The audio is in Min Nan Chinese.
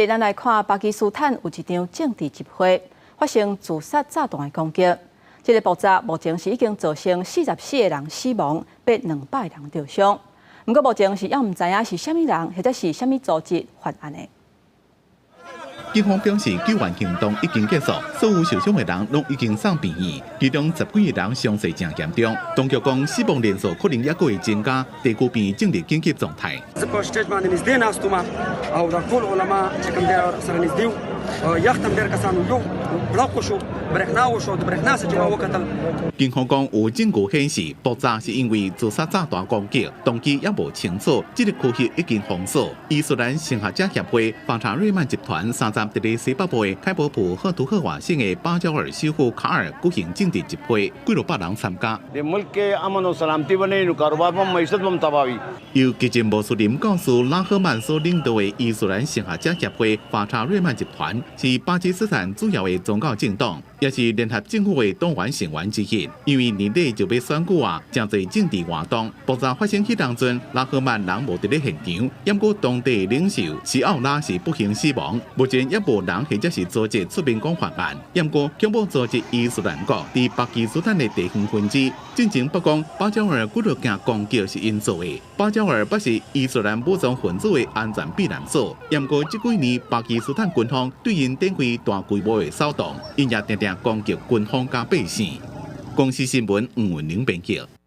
咱來看巴基斯坦有一場政治集會發生自殺炸彈的攻擊，這个爆炸目前是已經造成44個人死亡，欲200人著傷。毋過目前是猶毋知影是啥物人或者是啥物組織犯案的。警方表示，救援行動已經結束，所有受傷的人攏已經送病院，其中十幾个人傷勢誠嚴重。當局講，死亡人數可能猶閣會增加，地區病院進入緊急狀態。او دا ټول علما چې کوم دی سره نږدې وو یخ تم ډېر کسانو یو بلاک وشو برېښنا وشو د برېښنا څخه چې ما وکتل。警方講有證據顯示爆炸是因為自殺炸彈攻擊，動機猶無清楚。這个區域已經封鎖。伊斯蘭神學者協會法查瑞曼集團30佇咧西北部的開伯普赫圖赫瓦省的巴焦爾首府卡爾舉行政治集會，幾落百人參加。由激進穆斯林教士拉赫曼所領導的伊斯蘭神學者協會法查瑞曼集團是巴基斯坦主要的宗教政黨，也是聯合政府的黨員成員之一。因為年底就欲選舉啊，誠濟政治活動。爆炸發生彼當陣，拉赫曼人無佇咧現場，毋過當地領袖西奧拉是不幸死亡。目前猶無人或者是組織出面講犯案，毋過恐怖組織伊斯蘭國佇巴基斯坦的地方分支，進前曝光巴焦爾幾落件攻擊是𪜶做的。巴焦爾捌是伊斯蘭武裝分子的安全避難所，毋過這幾年巴基斯坦軍方對𪜶展開大規模的掃蕩，𪜶也定定攻擊軍方佮百姓。公視新聞吳文玲編輯。